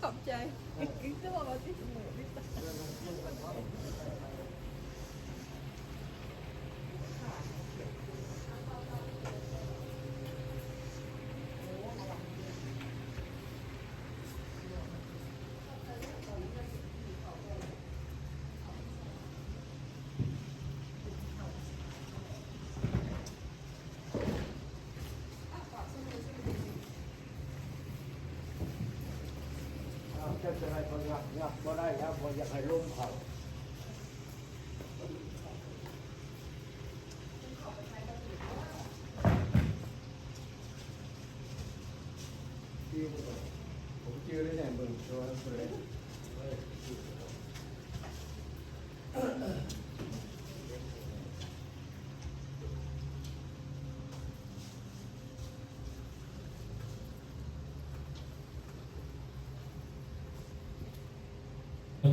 ຂອບໃຈ ຄືວ່າຊິສະເໝີນີ້. ເຈົ້າຈະໄດ້ບໍ່? ຍັບ ຍັບບໍ່ໄດ້ແລ້ວ ບໍ່ຢາກໃຫ້ລົມເຂົ້າ.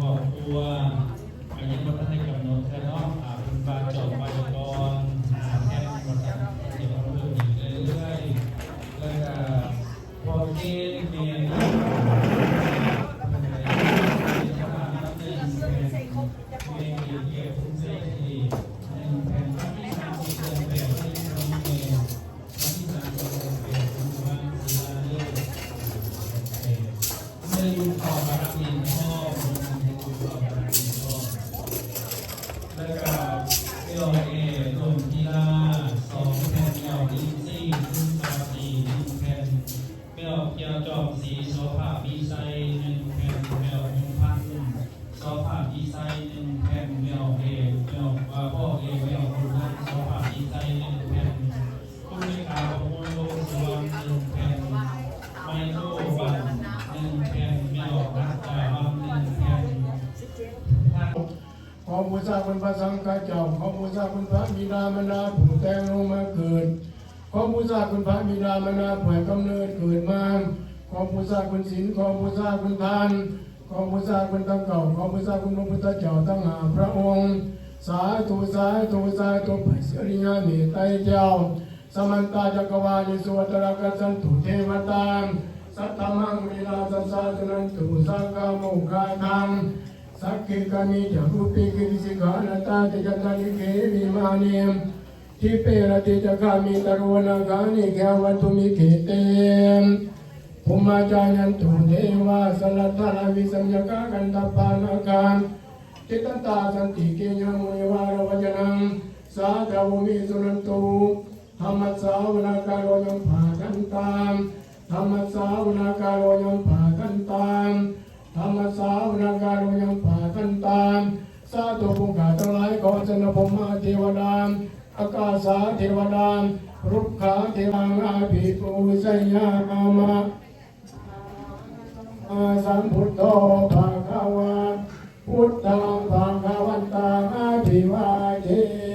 ຄອບຄົວ ກໍຍັງບໍ່ທັນໄດ້ກຳນົດເທື່ອເນາະ ອາ ເພິ່ນວ່າຈອງໄວ້ກ່ອນ ອາ ແຕ່ວ່າບໍ່ທັນໄດ້ເພິ່ມອີກເລື້ອຍໆ ແລ້ວກໍພໍ່ເກນແມ່ ເພິ່ນໄດ້ເປັນເຈົ້າພາບນຳໜຶ່ງແຜ່ນ ແມ່ເກນແກ້ວ ພູມໄຊທະເດດ ໜຶ່ງແຜ່ນ ວັນທີສາມສິບ ເດືອນແປດ ວັນທີສາມສິບ ເດືອນແປດ ເພິ່ນວ່າສິລາເລີກ ໜຶ່ງ ເຂົ້າບາລັກເນນທອງ ໜຶ່ງ ເຂົ້າບາລັກເນນທອງ ແລ້ວກະ ແອລເອ ດົນທິລາ ສອງແຜ່ນ ແອລເອັນຊີ ຄຸນສາສີ ໜຶ່ງແຜ່ນ ແມ່ອອກ ແກ້ວຈອມສີ ສໍພາວິໄຊ ໜຶ່ງແຜ່ນ ແມ່ອອກ ຫົງພັນ ສໍພາວິໄຊ ໜຶ່ງແຜ່ນ ແມ່ອອກ ເອ ແມ່ອອກ ເອີ ພໍ່ເອ ແມ່ອອກ ບຸນທັນ ສໍພາວິໄຊ ໜຶ່ງແຜ່ນ ຄຸນເມກາ ປະມູນ ວົງສຸວັນ ໜຶ່ງແຜ່ນ ໄມໂຄວັນ ໜຶ່ງແຜ່ນ ແມ່ອອກ ຮັກດາວັນ ໜຶ່ງແຜ່ນ. ຂໍບູຊາຄຸນພະສັງຄະເຈົ້າ, ຂໍບູຊາຄຸນພະບິດາມານດາຜູ້ແຕ່ງລົງມາເກີດ, ຂໍບູຊາຄຸນພະບິດາມານດາຜູ້ໃຫ້ກຳເນີດເກີດມາ, ຂໍບູຊາຄຸນສິນ, ຂໍບູຊາຄຸນທານ, ຂໍບູຊາຄຸນທັງເກົ້າ, ຂໍບູຊາຄຸນພະພຸດທະເຈົ້າທັງຫ້າພະອົງ. ສາທຸ ສາທຸ ສາທຸ ພະສິລິຍາເມດໄຕເຈົ້າ. Samantā cakkavāḷesu atrāgacchantu devatā, saddhammaṃ munirājassa suṇantu saggamokkhadaṃ. Sagge kāme ca rūpe girisikharataṭe cantalikkhe vimāne, dīpe raṭṭhe ca gāme taruvanagahane gehavatthumhi khette, bhummā cāyantu devā jalathalavisame yakkhagandhabbanāgā, tiṭṭhantā santike yaṃ munivaravacanaṃ sādhavo me suṇantu. Dhammassavanakālo ayambhadantā. Dhammassavanakālo ayambhadantā. Dhammassavanakālo ayambhadantā. ສາທຸ ພວກຂ້າທັງຫຼາຍ ຂໍເຊີນນະ ພົມມະເທວະດາ ອາກາສະເທວະດາ ລຸກຂະເທວະດາ ອະພິປູຊະຍາມະ. Sammāsambuddho bhagavā, buddhaṃ bhagavantaṃ abhivādemi.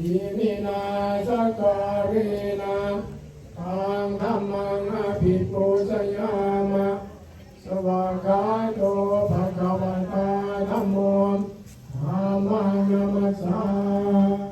Iminā sakkārena taṃ dhammaṃ abhipūjayāma. Svākkhāto bhagavatā dhammo, dhammaṃ namassāmi.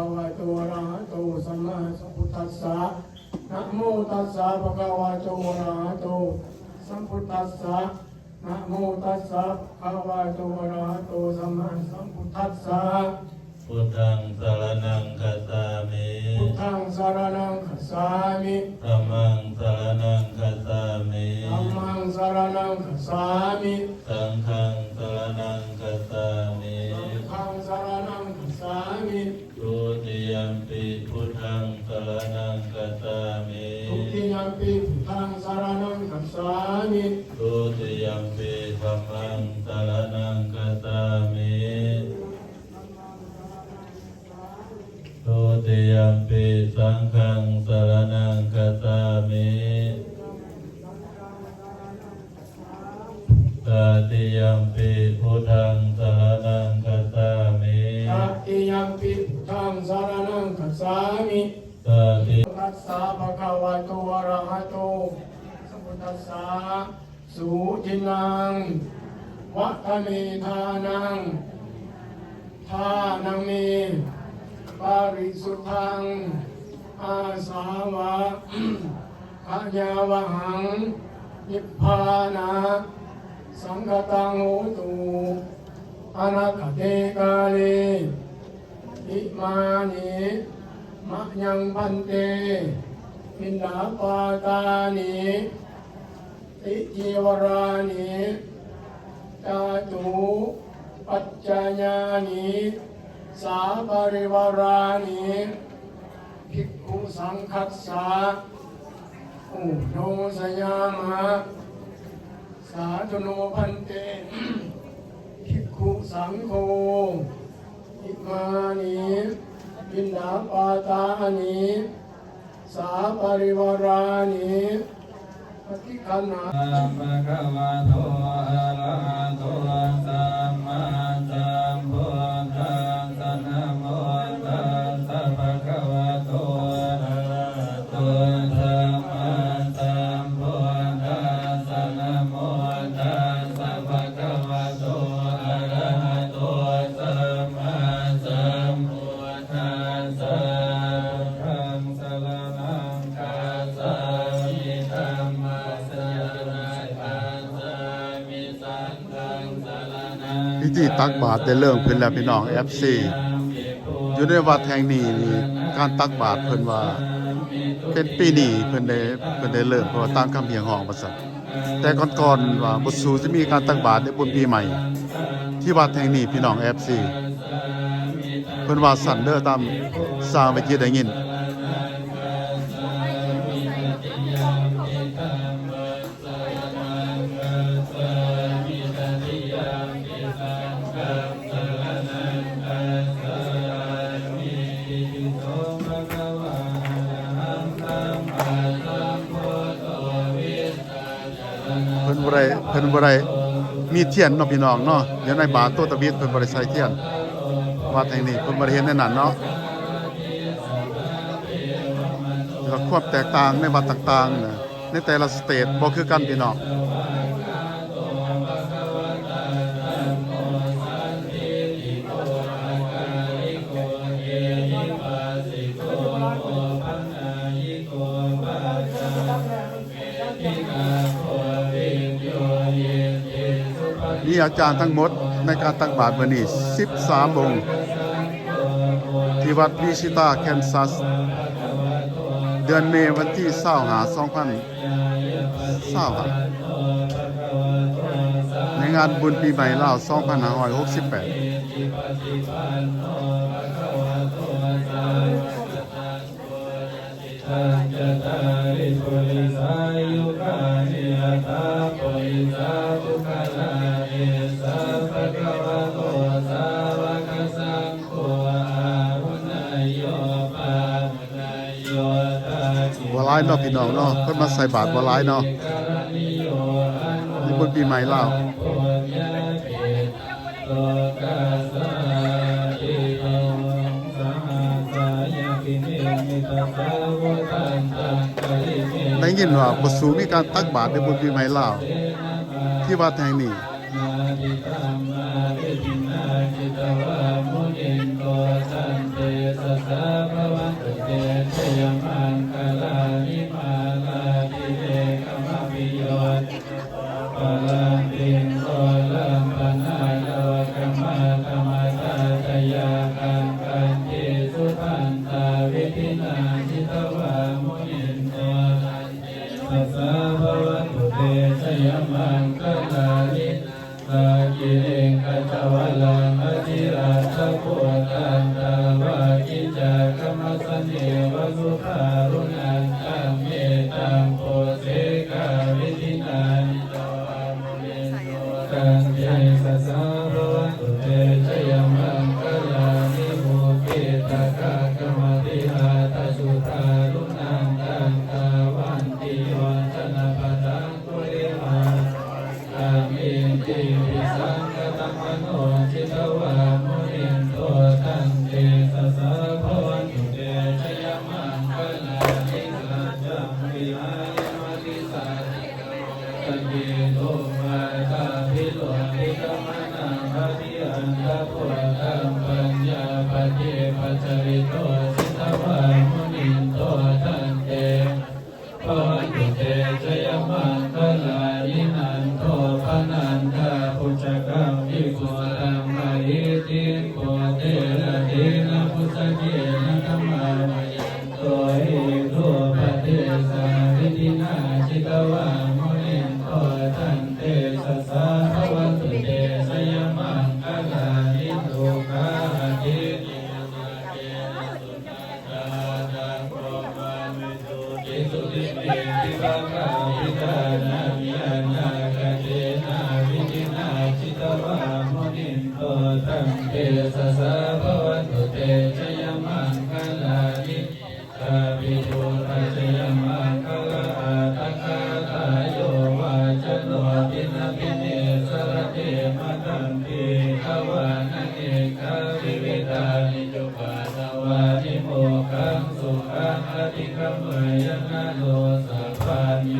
ະວະໂຕ ອະລະຫະໂຕ ສຳມາສຳພຸດທັດສະ ນະໂມຕັດສະ ພະຄະວະໂຕ ອະລະຫະໂຕ ສຳພຸດທັດສະ ນະໂມຕັດສະ ພະຄະວະໂຕ ອະລະຫະໂຕ ສຳມາສຳພຸດທັດສະ ພຸດທັງສະລະນັງຄັດສາມິ ພຸດທັງສະລະນັງຄັດສາມິ ທຳມັງສະລະນັງຄັດສາມິ ທຳມັງສະລະນັງຄັດສາມິ ສັງຄັງສະລະນັງຄັດສາມິ ສັງຄັງສະລະນັງຄັດສາມິ ທຸຕິຍຳປິ ພຸດທັງສະລະນັງຄັດສາມິ ທຸຕິຍຳປິ ພຸດທັງສະລະນັງຄັດສາມິ ທຸຕິຍຳປິ ທຳມັງສະລະນັງຄັດສາມິ ທຸຕິຍຳປິ ສັງຄັງສະລະນັງຄັດສາມິ ຕະຕິຍຳປິ ພຸດທັງສະລະນັງຄັດສາມິ ຕະຕິຍຳປິ ພຸດທັງສະລະນັງຄັດສາມິ ຕະຕິ ຕັດສະ ພະຄະວະໂຕ ອະລະຫະໂຕ ສຳພຸດທັດສະ ສຸທິນນາງ ວັດຖະເມ ທານັງ ທານັງເມ ປະລິສຸດທັງ ອາສາວະ ຂະຍາວະຫັງ ນິບພານະ ສັງຄະຕັງ ໂຫຕຸ ອະນາຄະເຕ ກາເລ ອິມານິ ມະຍັງ ພັນເຕ ປິນດາປາຕານິ ຕິຈີວະຣານິ ຈາຕຸປັດຈະຍານິ ສາປະລິວາຣານິ ພິກຂຸສັງຄັດສະ ໂອໂນຊະຍາມະ ສາທຸໂນ ພັນເຕ ພິກຂຸສັງໂຄ ອິມານິ ປິນດາປາຕານິ ສາປະລິວາຣານິ ປະຕິຄັນຫາ ພະຄະວະໂຕ ອະລະຫະໂຕ ສຳມາສຳພຸດທັດສະ ນະໂມຕັດສະ ພະຄະວະໂຕ ອະລະຫະໂຕ ສຳມາສຳພຸດທັດສະ ນະໂມຕັດສະ ພະຄະວະໂຕ ອະລະຫະໂຕ ສຳມາສຳພຸດທັດສະ ພຸດທັງສະລະນັງຄັດສາມິ ທຳມັງສະລະນັງຄັດສາມິ ສັງຄັງສະລະນັງ ພິທີຕັກບາດໄດ້ເລີ່ມຂຶ້ນແລ້ວພີ່ນ້ອງ ເອັຟຊີ ຢູ່ໃນວັດແຫ່ງນີ້ນີ້ ການຕັກບາດເພິ່ນວ່າເປັນປີນີ້ເພິ່ນໄດ້ ເພິ່ນໄດ້ເລີ່ມ ເພາະວ່າຕາມຄຳຮຽກຮ້ອງວ່າຊັ້ນ. ແຕ່ກ່ອນໆວ່າບໍ່ສູ່ຈະມີການຕັກບາດໃນບຸນປີໃໝ່ທີ່ວັດແຫ່ງນີ້ ພີ່ນ້ອງເອັຟຊີ ເພິ່ນວ່າຊັ້ນເດີ ຕາມຊ່າງວິຈິດໄດ້ຍິນ. ເພິ່ນບໍ່ໄດ້ ເພິ່ນບໍ່ໄດ້ມີທຽນເນາະ ພີ່ນ້ອງເນາະ. ຢູ່ໃນບາດໂຕຕະບິດເພິ່ນບໍ່ໄດ້ໃສ່ທຽນ. ວັດແຫ່ງນີ້ເພິ່ນບໍ່ໄດ້ເຮັດແນວນັ້ນເນາະ. ແລ້ວຄວາມແຕກຕ່າງໃນວັດຕ່າງໆນະ ໃນແຕ່ລະສະເຕດບໍ່ຄືກັນ ພີ່ນ້ອງ. ມີອາຈານທັງໝົດໃນການຕັກບາດມື້ນີ້ສິບສາມອົງ ທີ່ວັດວີຊິຕາ ແຄນຊັສ ເດືອນເມ ວັນທີຊາວຫ້າ ສອງພັນຊາວຫ້າ ໃນງານບຸນປີໃໝ່ລາວ ສອງພັນຫ້າຮ້ອຍຫົກສິບແປດ. ບໍ່ຫຼາຍເນາະ ພີ່ນ້ອງເນາະ, ເພິ່ນມາໃສ່ບາດບໍ່ຫຼາຍເນາະ ໃນບຸນປີໃໝ່ລາວ. ໄດ້ຍິນວ່າບໍ່ສູ່ມີການຕັກບາດໃນບຸນປີໃໝ່ລາວ ທີ່ວັດແຫ່ງນີ້. ນາທິຕັງ ນາທິຕິນນາ ຈິດຕະວາ ມຸນິນໂຕ ສັນເຕຊະສາ ມະງຄະລານິ ມາລາທິເລກະມະພິໂຍຈະນະໂສພະລະປິງໂສລະມະນາລະວະກະມາທະມະທາດະຍາຄັງຄັນຕິສຸພັນຕາວິທິນາຈິດຕະວາມຸນິນໂຕ ສະສະພະວະຕຸເຕຊະຍະມັງຄະລານິ ສາກິລິງກະຈະວະລັງອະທິລັດຖະພູຕັງ ດາວະກິດຈະກຳມັດສະເນວະສຸທາລຸນັນຕັງ ເມຕັງປຸເສກາວິທິນາຈິຕວາ ທັນເຕຊະສາພະວັນຕຸເຕຊະຍະມັງຄະລານິ ອຸກິດຕະຄັງຄະມະຕິຫາຕະສຸທາລຸນັນຕັງ ທາວັນຕິໂຍຊະນະປະທັງ ປຸລິຫານວັນຕັງ ອິດທິພິສັງຄະຕັງມະໂນ ຈິດຕະວາມຸນິນໂຕ ທັນເຕຊະສາພະວັນຕຸເຕຊະຍະມັງຄະລານິ ສັດຈັງວິຫາຍະມະຕິສາ ສະເກໂຕວາທາພິໂລພິຕະມະນັງ ອະທິອັນທະໂພທັງ ປັນຍາປະຕິປັດຈະລິໂຕ ຈິດຕະວາມຸນິນໂຕ ທັນເຕ ພະວັນຕຸເຕຊະຍະມັງຄະລານິ ນັນໂທປະນັນທະພຸດທະກັງວິພຸດທະມະຫິດຖິງ ປຸດເຕລະທີນະພຸດທະເກນະ ທຳມາວະຍັນໂຕ ເຫຕຸປະເທສາວິທິນາ ຈິດຕະວາມຸນິນໂຕ ທັນເຕຊະສາພະວັນຕຸເຕຊະຍະມັງຄະລານິ ດຸກຂາອະທິ ເຕນະ ສຸນາທານັງ ໂອມາມິ ສຸຕິ ສຸຕິເມ ທິພາກາ ພິທານັງ ຍານາກະເຕນະ ວິທິນາ ຈິດຕະວາ ມຸນິນໂຕ ທັງ ເຕຊະສາ ພະວັນຕຸ ເຕ ຊະຍະ ມັງຄະລານິ ທາປິໂຕ ທະ ຊະຍະ ມັງຄະລາ ອັດຖະກາທາ ໂຍ ວາຈະໂນ ທິນະ ພິເນ ສະລະເນ ມະທັນຕິ ຄະວານະ ເນກາ ວິວິທານິ ໂຈ ປາ ສະວານິ ໂມກຄັງ ສຸຂັງ ອະທິກຳມະຍະ ນະໂຣ ສະພັນໂຍ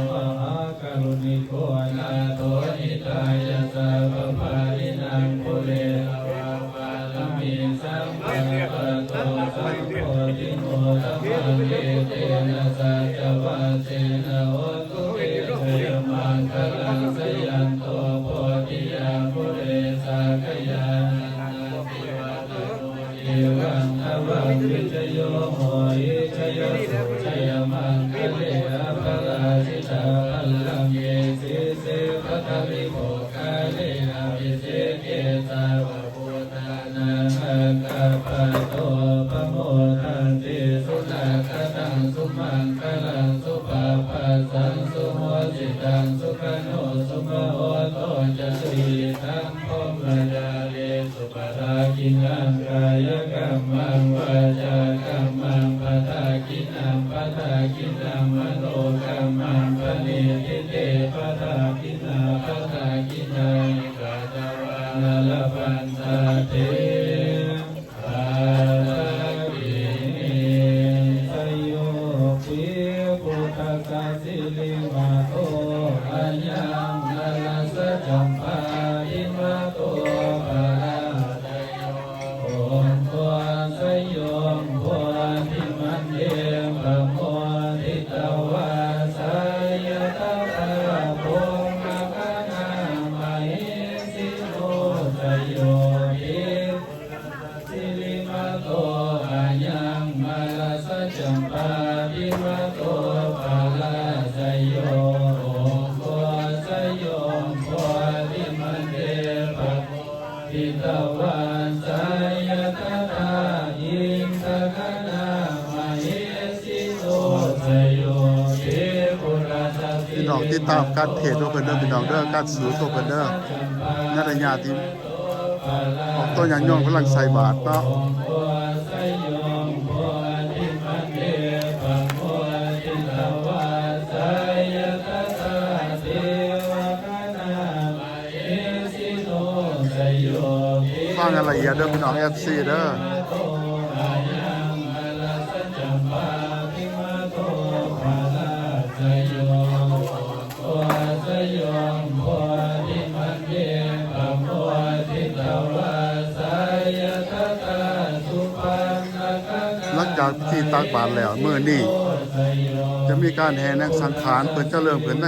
ມະຫາກະລຸນິໂກ ນາໂຖ ຫິຕາຍະ ສັບພະປາລິນັງ ປຸເຣລະວາ ປາລະມີ ສຳປະຍາປະໂຕ ສັມໂພທິໂມ ທຳມະເອເຕນະ ສັດຈະວັດເສນະ ໂຫ ຕຸ ເຕ ຊະຍະ ມັງຄະລັງ ຊະຍັນໂຕ ໂພທິຍາ ປຸເຣ ສາກະຍາ ນັນທະ ເອວັງ ອະວັງ ວິຈະໂຍ ໂຫ ຫິ ຈະຍະ ສຸ ຈະຍະ ມັງຄະເລ ອະພະລາຊິຕາ ພະລັງເກ ສີເສ ພະທະວິໂພຄາເລ ອະພິເສເກ ສາວະ ພຸດທານັງ ອາກາປະໂຕ ປະໂມທາຕິ ສຸນາກະຕັງ ສຸມັງຄະລັງ ສຸປະພາສັງ ສຸໂຫສິຕັງ ສຸຂະໂນ ສຸມະໂຫໂຕ ຈະ ສຸຫິຕັງ ພົມມະຈາຣີ ສຸປະທັກກິນນັງ ກາຍະກັມມັງ ວາຈາກັມມັງ ປະທັກກິນນັງ ປະທັກກິນນັງ ມະໂນກັມມັງ ປະນິດຖິ ເຕ ປະທັກກິນາ ປະທັກກິນາ ກະຕະວາ ນະລະພັນຕາ ເຕ ພະທັກກິນີ ສະໂຍ ປິ ພຸດທະກະສິລິມະໂຕ ອະຍັງ ມະລະສະຈຳປາ ພິມະໂຕ ພະລາຊະໂຍ ໂອໂຄ ສະໂຍ ໂພທິມັນເດ ປະໂມທິຕະວາ ສາຍະຕະຖາ ໂພມະຄະນາ ມະເຫສິໂນ ສະໂຍ ປິ ສິລິມະໂຕ ອະຍັງ ມະລະສະຈຳປາ ພິມະໂຕ ພະລາຊະໂຍ ໂອໂຄ ສະໂຍ ໂພທິມັນເດ ປະໂມທິຕະວາ ສາຍະຕະຖາ ອິນທະຄະນາ ມະເຫສິໂນ ສະໂຍ ເທໂວຕາ ສັບ ພີ່ນ້ອງຕິດຕາມການເທດຂອງເພິ່ນເດີ ພີ່ນ້ອງເດີ ການສູດຂອງເພິ່ນເດີ ໃນໄລຍະທີ່ ອອກຕົວຍາດໂຍມກຳລັງໃສ່ບາດເນາະ ຟັງໃຫ້ລະອຽດເດີພີ່ນ້ອງ ເອັຟຊີ ເດີ. ໂພຊະໂຍ ໂພທິມັນເດ ປະໂມທິຕະວາ ສາຍະຕະຖາ ສຸປັນນະຄະນ ຫຼັງຈາກພິທີຕັກບາດແລ້ວ ມື້ນີ້ຈະມີການແຫ່ນາງສັງຂານ ເພິ່ນຈະເລີ່ມຂຶ້ນໃນ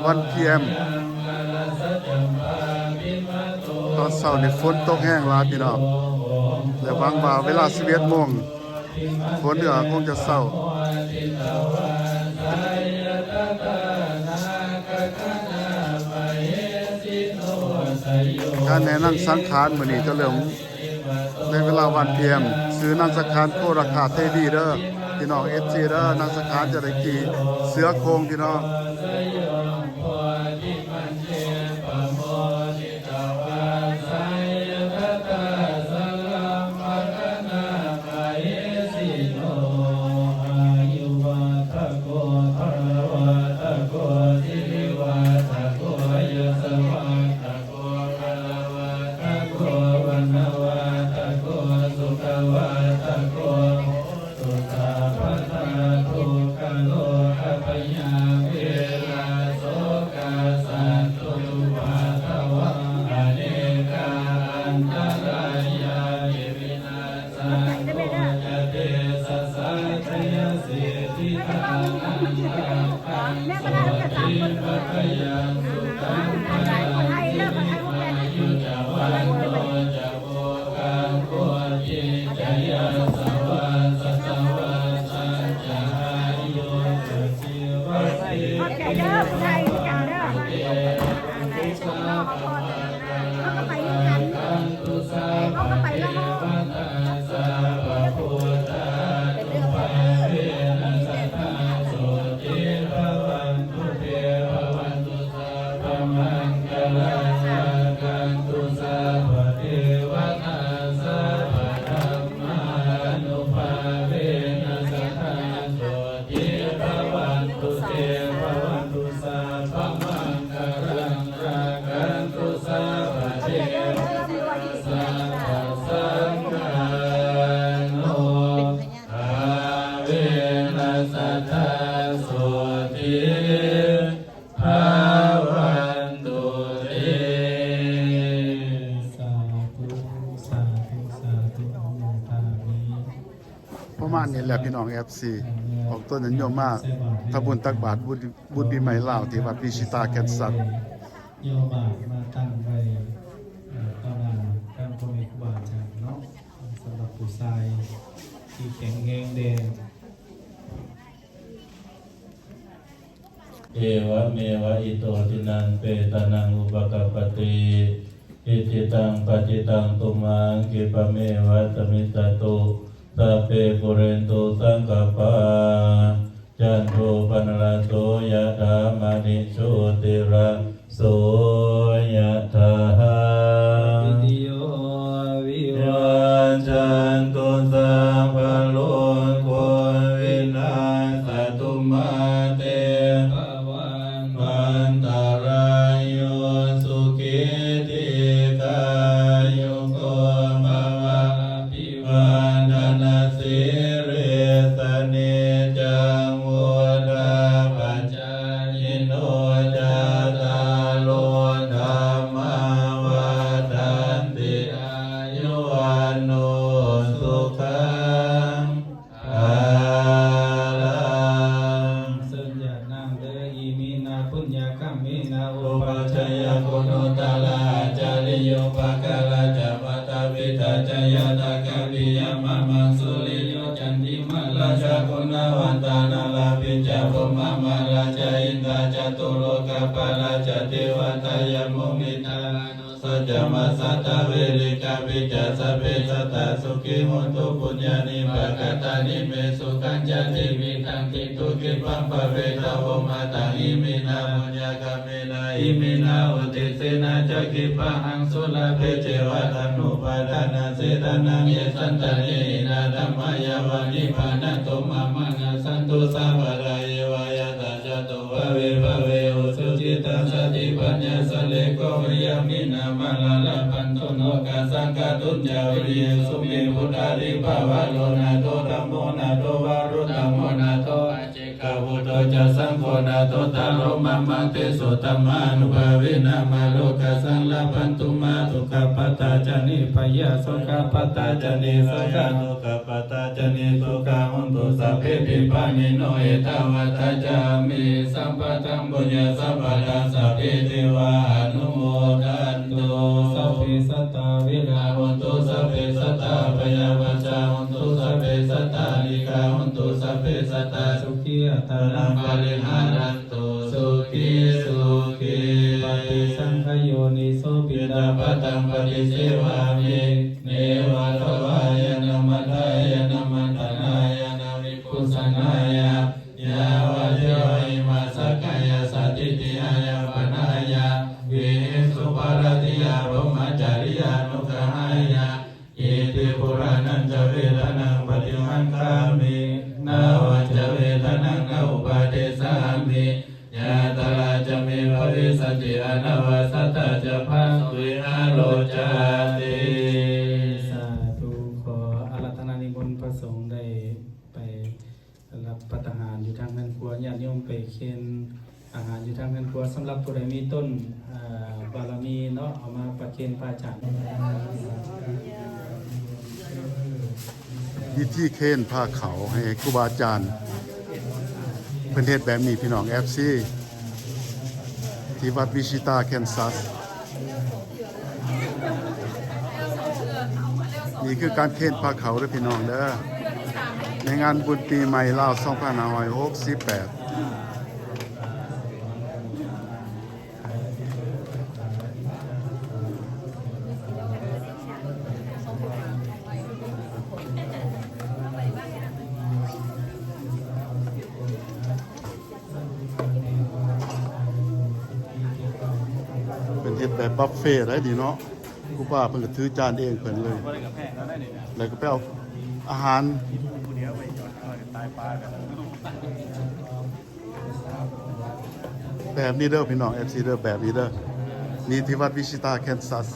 ວັນພີເອັມ ຕອນເຊົ້ານີ້ຝົນຕົກແຮງຫຼາຍພີ່ນ້ອງ ແລະ ຫວັງວ່າເວລາສິບເອັດໂມງ ຝົນກໍຄົງຈະເຊົາ. ການແຫ່ນາງສັງຂານມື້ນີ້ຈະເລີ່ມ ໃນເວລາວັນພີເອັມ ຊື່ນາງສັງຂານໂຄລະຄາເທວີເດີ ພີ່ນ້ອງເອັຟຊີເດີ ນາງສັງຂານຈະໄດ້ຂີ່ເສືອໂຄ່ງພີ່ນ້ອງ. ໂກ ພະລະວາດຕະໂກ ວັນນະວາດຕະໂກ ສຸຂະວາດຕະໂກ ໂຫຕຸ ສັບພະທາ ທຸກຂະໂລຄະພະຍາ ເວລາໂສກາ ສັດຕູ ອຸປາດຕະວັງ ອະເນກາ ອັນຕະລາຍາ ວິນາ ສະໂຕ ຈະເຕຊະສາ ຈະຍະສິດທິທານັງ ລັກຂັງ ໂສທິ ພະຄະຍັງ ສຸຂັງ ພະລັງ ສິລິ ອາຍຸ ຈະວັນໂນ ຈະໂພຄັງ ໂພທິ ຈະຍະສະວາ ສະສະວາສັນ ຈະອາຍຸ ຈະຊີວະ ຂອບໃຈເດີ ຜູ້ໄທຄືກັນເດີ ເຮົາກໍໄປນຳກັນ ເຮົາກໍໄປນຳ ເຮົາກໍໄປນຳ ເປັນເລື່ອງ ພະມັງຄະລັງ ລັກຂັນຕຸ ສັບພະເທວະຕາ ສັບພະທຳມານຸພາເວນະ ສະດາ ໂສຕິ ພະວັນຕຸ ເຕ ພະວັນຕຸ ສັບພະມັງຄະລັງ ລັກຂັນຕຸ ສັບພະເທວະຕາ ສັບພະສັງຄານຸພາເວນະ ສະດາ ໂສຕິ ພະວັນຕຸ ເຕ ສາທຸ ສາທຸ ສາທຸ ອະນຸໂມທາມິ ປະມານນີ້ແຫຼະພີ່ນ້ອງເອັຟຊີ ອອກຕົນຍາດໂຍມມາທຳບຸນຕັກບາດ ບຸນ ບຸນປີໃໝ່ລາວ ທີ່ວັດວິຊິຕາແກ່ນສັນ ໂຍມມາຕັ້ງໄວ້ ເອີ ຕໍ່ໜ້າພະຄູບາອາຈານເນາະ ສຳລັບຜູ້ຊາຍທີ່ແຂງແຮງແດ່. ເອວະເມວະ ອິໂຕ ທິນນາງ ເປຕານັງ ອຸປະກັບປະຕິ ອິດທິຕັງ ປັດຖິຕັງ ຕຸມະຫະງ ຂິບປະເມວະ ສະມິດສະຕຸ ສັບເພ ປູເຣນຕຸ ສັງກະປາ ຈັນໂທ ປະນະລະໂສ ຍະຖາ ມະນີ ໂຊຕິລະ ໂສ ຍະຖາ ສາບປິຕິໂຍ ວິວັດຈັນຕຸ ສັບພະໂລໂກ ວິນາສະຕຸ ມາເຕ ພະວັນ ວັນຕະລາໂຍ ສຸຂີ ດີຄາຍຸໂກ ພະວະ ອະພິວາທະນະສີລິສະ ນິຈຈັງ ວຸດທາປະຈາຍິໂນ ຈັດຕາໂລ ທຳມາ ວັດທັນຕິ ອາຍຸ ວັນໂນ ສຸຂັງ ພະລັງ ເຊີນຍາດນ້ຳເດີ ອິມິນາ ປຸນຍະກຳມິນາ ອຸປັດຈະຍະຄຸໂນຕະລະ ອາຈາລິໂຍ ປະກາລະຈະ ວາຕະປິດຖາຈະ ຍະຕາກະປິຍະ ມະມັງສຸລິໂຍ ຈັນຕິມາລາຈະ ຄຸນນະວັນຕາ ນາລາປິດຈະ ພົມມະມາລາຈະ ອິນທາຈະ ຕຸໂລກະປາລາຈະ ເທວະຕາ ຍະໂມ ມິດທາລາໂນ ສັດຈະມາ ສັດຖະເວລິກາປິດຈະ ສັບເພສັດຕາ ສຸຂີ ໂຫນຕຸ ປຸນຍານິ ປະກະຕານິ ເມ ສຸຂັນຈະ ທີວິທັງ ກິນຕຸ ກິບປັງ ພະເວທະ ໂອມະຕັງ ອິມິນາ ປຸນຍະກຳມິນາ ອິມິນາ ອຸທິດເສນາຈະ ກິບປະຫັງ ສຸລາເພ ເຈວະ ຕະນຸປາທານະເສທະນັງ ເຍ ສັນຕາເນ ຫິນາ ທຳມາ ຍາວະ ນິບພານະໂຕ ມະມັງ ນັດສັນຕຸ ສາບະດາ ເອວະ ຍະຖາ ຈະ ໂຕ ພະເວ ພະເວ ອຸ ສຸ ຈິດຕັງ ສະຕິ ປັນຍາ ສະເລ ໂກ ວິ ຍາ ມິນາ ມາລາ ລະພັນຕຸ ໂນກາສັງ ກະຕຸນ ຈາ ວິລິໂຍ ສຸ ເມ ພຸດທາທິ ພາວະໂລ ນາໂທ ທຳໂມ ນາໂທ ວະລຸດຕະໂມ ນາໂທ ປາເຈ ກະ ພຸດໂທ ຈະ ສັງໂຄ ນາໂທ ຕາໂລ ມະມັງ ເຕ ໂສ ທຳມານຸພາເວນະ ມາໂລກາສັງ ລະພັນຕຸ ມາ ສຸຂະ ປະ tā ca nibbhayā sokappattā ca nissayā dukkhappattā ca nissokā hontu sabbepi pāṇino. Ettāvatā ca amhehi sambhataṃ puññasampadaṃ sabbe devānumodantu. Sabbe sattā averā hontu, sabbe sattā abyāpajjhā hontu, sabbe sattā anīghā hontu, sabbe sattā sukhī attānaṃ pariharantu. Sukhī sukhī. Paṭisaṅkhā yoniso piṇḍapātaṃ paṭisevāmi, neva davāya na madāya na maṇḍanāya na vibhūsanāya, yāvadeva imassa kāyassa ṭhitiyā yāpanāya vihiṃsuparatiyā brahmacariyānuggahāya. Iti purāṇañca vedanaṃ paṭihaṅkhāmi, navañca vedanaṃ na uppādessāmi, yātrā ca me bhavissati anavajjatā ca phāsuvihāro cāti. ສາທຸ. ຂໍອາລາທະນານິມົນພະສົງໄດ້ໄປ ຮັບປະທານອາຫານຢູ່ທາງເຮືອນຄົວ, ຍາດໂຍມໄປເຄນອາຫານຢູ່ທາງເຮືອນຄົວ. ສຳລັບຜູ້ໃດມີຕົ້ນ ເອີ ບາລະມີເນາະ, ເອົາມາປະເຄນພະອາຈານ. ພິທີເຄນພະເຂົ້າໃຫ້ຄູບາອາຈານ ເພິ່ນເຮັດແບບນີ້ພີ່ນ້ອງ ເອັຟຊີ ທີ່ວັດວິຊິຕາ ແຄນຊັສ. ນີ້ຄືການເຄນພະເຂົ້າເດີພີ່ນ້ອງເດີ ໃນງານບຸນປີໃໝ່ລາວສອງພັນຫ້າຮ້ອຍຫົກສິບແປດ. ເພິ່ນເຮັດແບບບັບເຟໄດ໋ນີ້ເນາະ. ຄູບາເພິ່ນກໍຖືຈານເອງເພິ່ນເລີຍ ແລ້ວກໍໄປເອົາອາຫານ ແບບນີ້ເດີພີ່ນ້ອງ ເອັຟຊີ ເດີ ແບບນີ້ເດີ. ນີ້ທີ່ວັດວິຊິຕາ ແຄນຊັສ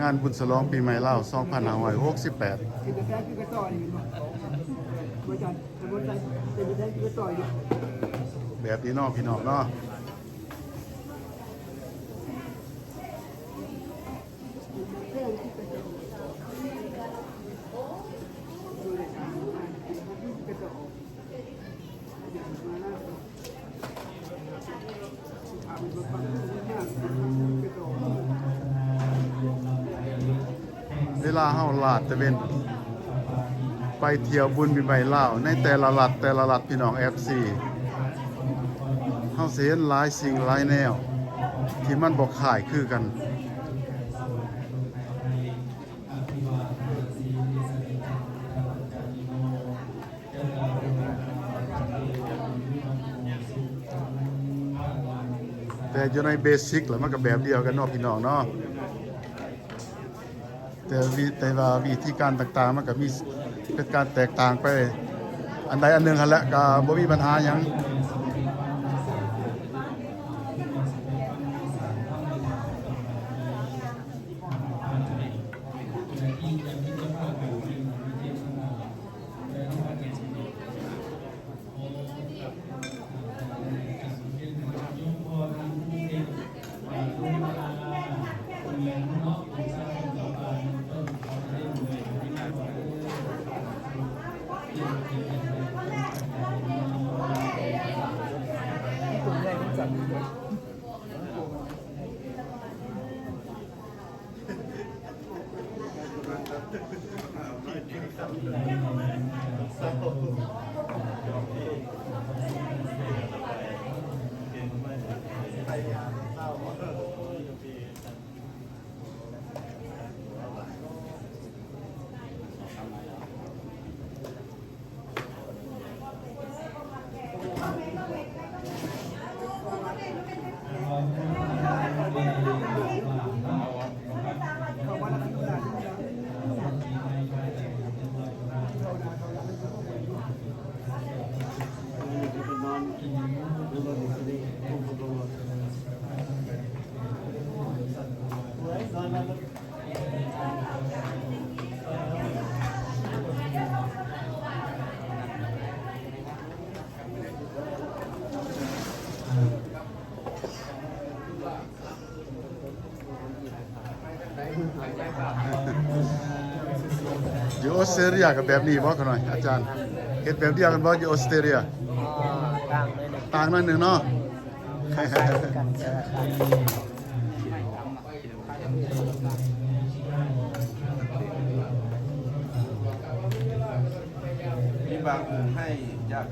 ງານບຸນສະຫຼອງປີໃໝ່ລາວສອງພັນຫ້າຮ້ອຍຫົກສິບແປດ. ແບບນີ້ເນາະພີ່ນ້ອງເນາະ. ເວລາເຮົາລາດຕະເວັນ ໄປທ່ຽວບຸນປີໃໝ່ລາວໃນແຕ່ລະລັດ ແຕ່ລະລັດ ພີ່ນ້ອງ ເອັຟຊີ ເຮົາຊິເຫັນຫຼາຍສິ່ງຫຼາຍແນວທີ່ມັນບໍ່ຄ້າຍຄືກັນ. ແຕ່ຢູ່ໃນເບສິກແລ້ວມັນກໍແບບດຽວກັນເນາະ ພີ່ນ້ອງເນາະ. ແຕ່ວິ ແຕ່ວ່າວິທີການຕ່າງໆ ມັນກໍມີ ເປັນການແຕກຕ່າງໄປອັນໃດອັນໜຶ່ງຫັ້ນແຫຼະ ກໍບໍ່ມີບັນຫາຫຍັງ. ອອສເຕຣເລຍກໍແບບນີ້ບໍ່ຂະນ້ອຍ ອາຈານ? ເຮັດແບບດຽວກັນບໍ່ຢູ່ອອສເຕຣເລຍ? ກໍຕ່າງໜ້ອຍໜຶ່ງ ຕ່າງໜ້ອຍໜຶ່ງເນາະ. ຄ້າຍໆກັນ ແຕ່ວ່າຕ່າງ. ມີບາງອົງໃຫ້ຈາກ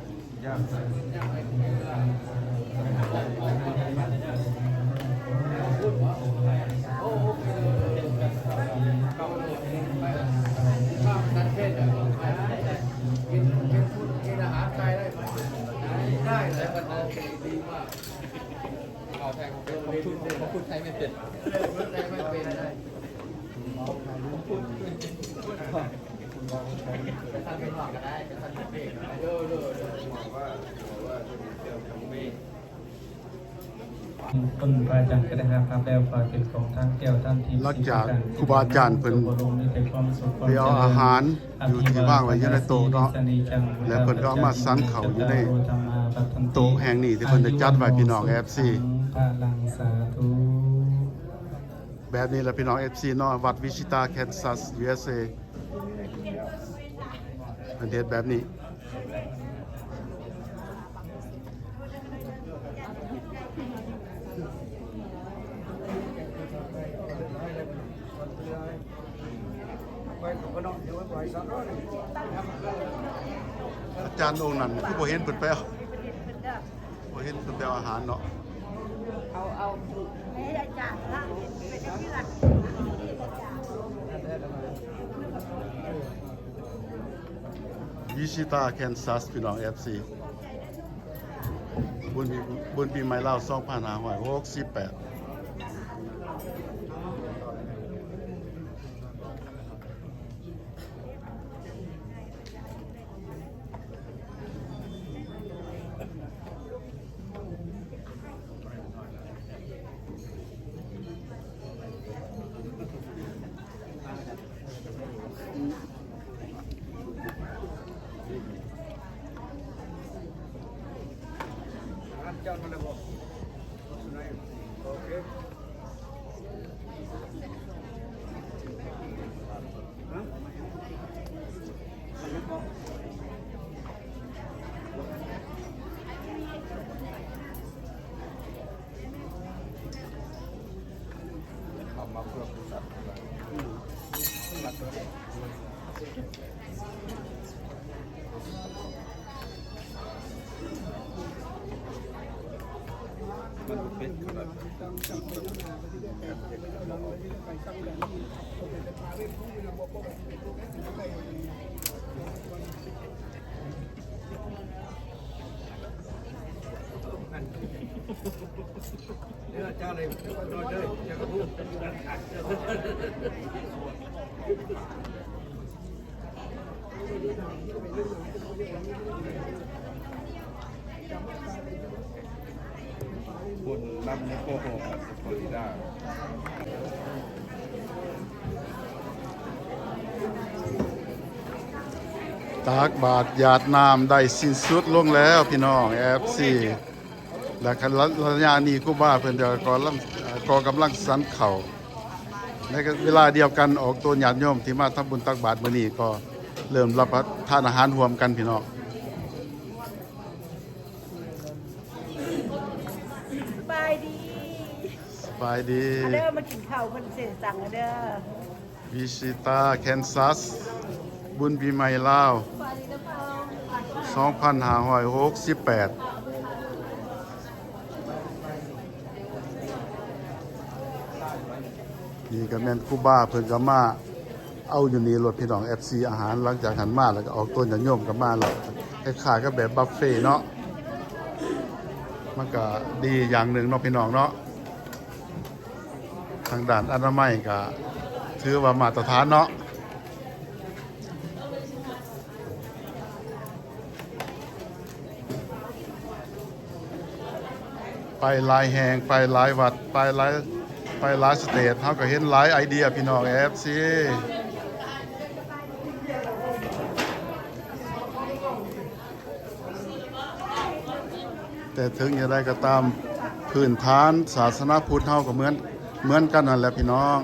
ຕົ້ນພະອາຈານກໍໄດ້ຮັບແລ້ວ ຝາກເປັນຂອງທ່ານແກ້ວທ່ານທິບ. ຫຼັງຈາກຄູບາອາຈານເພິ່ນໄດ້ເອົາອາຫານຢູ່ທີ່ວາງໄວ້ຢູ່ໃນໂຕະເນາະ ແລະເພິ່ນກໍເອົາມາສັນເຂົ້າຢູ່ໃນໂຕະແຫ່ງນີ້ທີ່ເພິ່ນໄດ້ຈັດໄວ້ ພີ່ນ້ອງເອັຟຊີ. ແບບນີ້ລະ ພີ່ນ້ອງເອັຟຊີເນາະ ວັດວິຊິຕາ ແຄນຊັສ ຢູເອສເອ ເພິ່ນເຮັດແບບນີ້. ອາຈານອົງນັ້ນຄືບໍ່ເຫັນເພິ່ນໄປເອົາ ບໍ່ເຫັນເພິ່ນໄປເອົາອາຫານເນາະ. ເອົາ ເອົາ ໃຫ້ອາຈານລະເຫັນເປັນເພື່ອນ ວິຊິຕາ ແຄນຊັສ ພີ່ນ້ອງເອັຟຊີ ບຸນປີ ບຸນປີໃໝ່ລາວ ສອງພັນຫ້າຮ້ອຍຫົກສິບແປດ. ຄົນນຳໃນໂກໂຮ ຟລໍຣິດາ. ຕັກບາດຢາດນ້ຳໄດ້ສິ້ນສຸດລົງແລ້ວ ພີ່ນ້ອງເອັຟຊີ ແລະ ລະ ລະຍະນີ້ຄູບາເພິ່ນກໍ ກໍກຳລັງ ກໍກຳລັງສັນເຂົ້າ ໃນເວລາດຽວກັນ ອອກຕົນຍາດໂຍມທີ່ມາທຳບຸນຕັກບາດມື້ນີ້ກໍເລີ່ມຮັບປະທານອາຫານຮ່ວມກັນ ພີ່ນ້ອງ. ສະບາຍດີ ສະບາຍດີ ມາເດີ ມາກິນເຂົ້າເພິ່ນເສຍງສັງເດີ. ວິຊິຕາ ແຄນຊັສ ບຸນປີໃໝ່ລາວ ສອງພັນຫ້າຮ້ອຍຫົກສິບແປດ. ນີ້ກໍແມ່ນຄູບາເພິ່ນກໍມາເອົາຢູ່ນີ້ໂລດ ພີ່ນ້ອງເອັຟຊີ ອາຫານ. ຫຼັງຈາກຫັ້ນມາແລ້ວກໍອອກຕົນຍາດໂຍມກໍມາແລ້ວ ຄ້າຍໆກັບແບບບັບເຟເນາະ ມັນກໍດີຢ່າງໜຶ່ງເນາະ ພີ່ນ້ອງເນາະ. ທາງດ້ານອະນາໄມກໍຖືວ່າມາດຕະຖານເນາະ. ໄປຫຼາຍແຫ່ງ ໄປຫຼາຍວັດ ໄປຫຼາຍ ໄປຫຼາຍສະເຕດ ເຮົາກໍເຫັນຫຼາຍໄອເດຍ ພີ່ນ້ອງເອັຟຊີ. ແຕ່ເຖິງຢ່າງໃດກໍຕາມ ພື້ນຖານສາສະໜາພຸດເຮົາກໍເໝືອນ ເໝືອນກັນນັ້ນແຫຼະພີ່ນ້ອງ.